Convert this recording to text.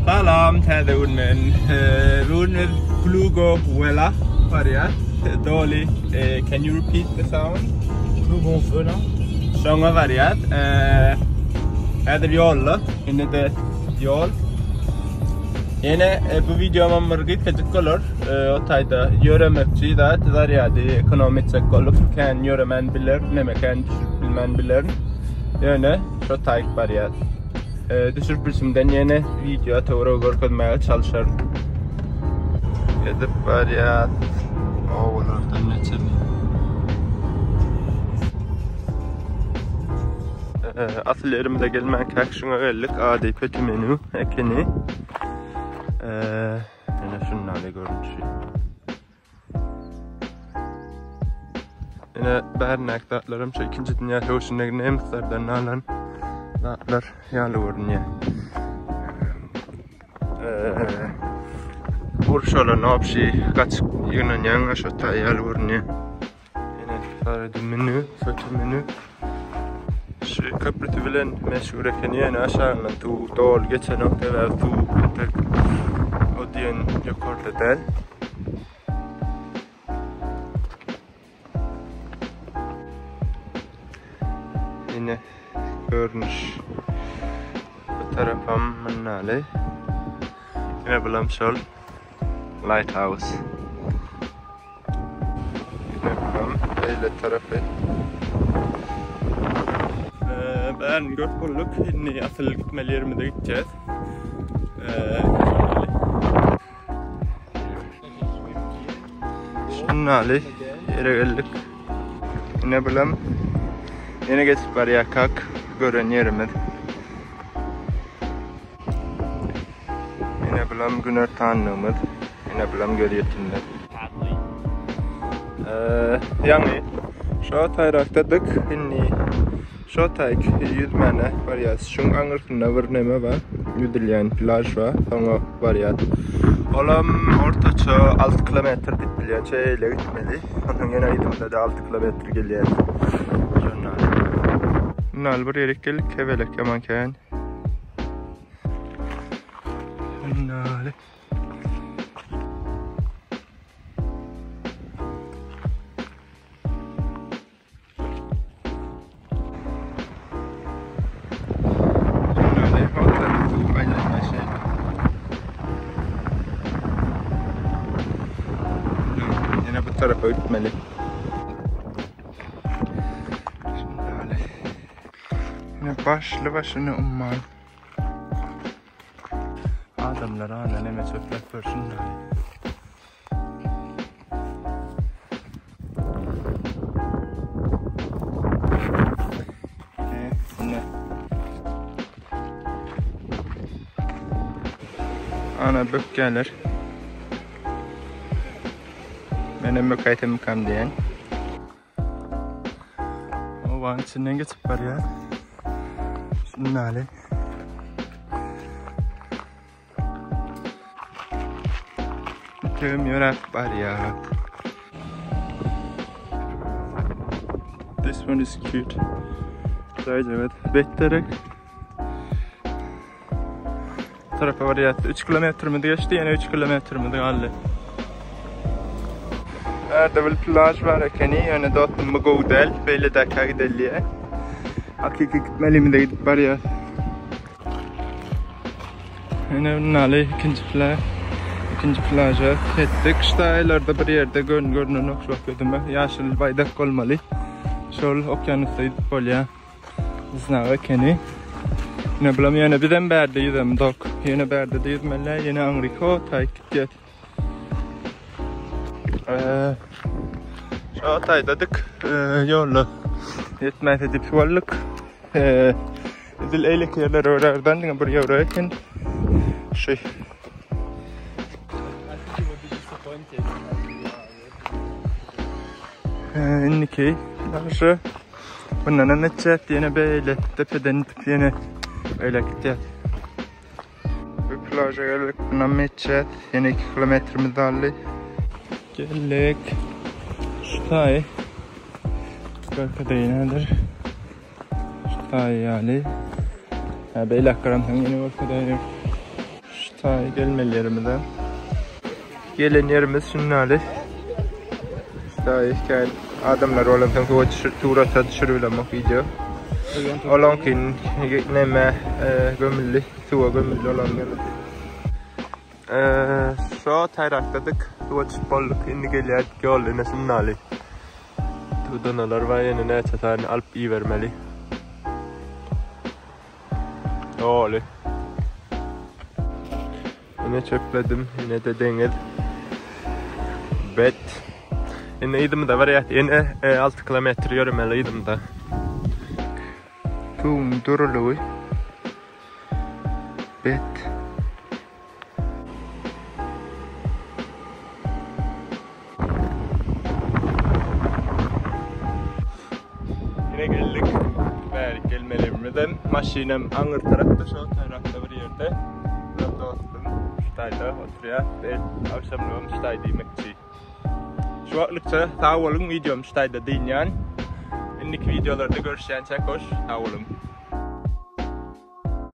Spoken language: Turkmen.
Salam täze günden. Bu gün biz Klugo Wela barýas. Doly, can you repeat the sound? Klugo Wela. Şoňa barýas. Häzir ýolda. Indi-de ýol. Ýene bu wideomam bir gysgajyk bolar. O taýda ýöremekçi zat, zarýady ekonom etjek bolup, kän ýöremän biler, neme kän düşürip bilmän bilerin. Ýöne şo taýyk barýas. Düşürip bilşimden ýene wideo töweregi görkezmäge çalşaryn. Edip barýas. Obalardan geçeli. Asyl ýerimize gelmänkäk şuňa geldik. Ady Peti Menu ekeni. Ýene şundan görnüşi. Ine bärindäki zatlaram şu ikinji dünýä söweşindäki nemislerden alan zatlar ýaly görünýär. Gurşalan obşi gaçyp ýygnanýan şo taý ýaly görünýär. Ine sarady menü, fötü menü. Şu köprüsi bilen meşhur ekeni ýöne aşagyndan suw doly geçenok sebäbi suw entek o diýen ýokarda däl. Ine görnüş. Bu tarapam mundaly. Ine bulam şol lighthouse. Ine bulam beýle tarapy. Bärini görüp bolduk. Indi asyl gitmeli ýerimize gitjäs. Şunnaly ýere geldik. Ine bulam ýene geçip barýarkak gören ýerimiz. Ine bulam günortanlygymyz. Ine bulam gözýetimimiz. Ýaňy şo taýrakdadyk. Indi Şo taýk ýüzmäne barýas. Şuň aňyrsynda bir neme bar, ýüzülýän plaž bar, soňa barýas. Olam ortaça 6 kilometr diýip bilýän, şeýle gitmeli. Onsoň ýene yzymyzda-da 6 kilometr gelýär. Şondan. Mundan bir ýere geldik, kebelek ýaman kän. Şundan. Yine bu tarafa gitmeli. Şimdi öyle. Yine başlı başına umman. Adamlar ana neme çöplep görsünler. Ana bökýärler. Menem bökäýsemikam diýen. Obanyň içinden geçip barýar. Şundaly. Tüm ýöräp barýar. This one is cute. Jaýjagaz betterek. Tarapa barýar. 3 kilometrimiz geçdi, ýene 3 kilometrimiz galdy. Bärde bir plaj bar ekeni, ýöne dostum bu gowy däl, beýledäkä gideli. Hakyky gitmelimize gidip barýar. Ine bundaly ikinji plaj. Ikinji plaža ýetdik. Şu taýlarda bir ýerde görün görünenok şu wagt gözüme. Ýaşyl baýdak bolmaly. Şol okeanusda ýüzüp bolýar. Znagy ekeni. Ine bulam ýöne bizem bärde ýüzemzok. Ýöne bärde-de ýüzmeli, ýene aňryk o taýyk gitýär. Şu taýdadyk. Ýolda ýetmäse dip bolduk. Edil eýleki ýerlere görärden diňe bir ýewro eken. Şu. Indiki şu. Bundan hem etjek ýene beýle depeden itip ýene beýle gitýär. Bu plaža geldik, bundan hem etjek. Ýene 2 kilometrimiz galdy. Geldik. Şu taý. Görkedeýin Şu taý ýaly. Hä beýläk garamsaň ýene görkezäýer. Taý gelmeli ýerimize. Gelen ýerimiz şundaly. Taý kän adamlar bolansoň suwa düşür, surata düşüribilemok wideo. Olaňkyn neme e, gömüldi, suwa gömüldi olan gömüldi. E, şo taýrakdadyk, suwa düşüp bolduk. Indi gelýärdik ýol ine şundaly. Tudanalar bar, ýene näçe sany alyp ibermeli. Doly. Ine çöpledim, ine de deňiz. Bet. Indi yzymyza barýas. Ýene 6 e, kilometr ýöremeli yzymyza. Suwuň durulygy. Bet. Ine geldik. Bärik gelmelimizem. Maşynam aňyr tarapda, şo tarapda bir ýerde. Bir dostum şu taýda oturýar. Ben agşamlygym şu taýda diýmekçi. Şu wagtlykça sag boluň, wideom şu taýda dynýan. Indiki wideolarda görüşýänçä hoş, sag boluň.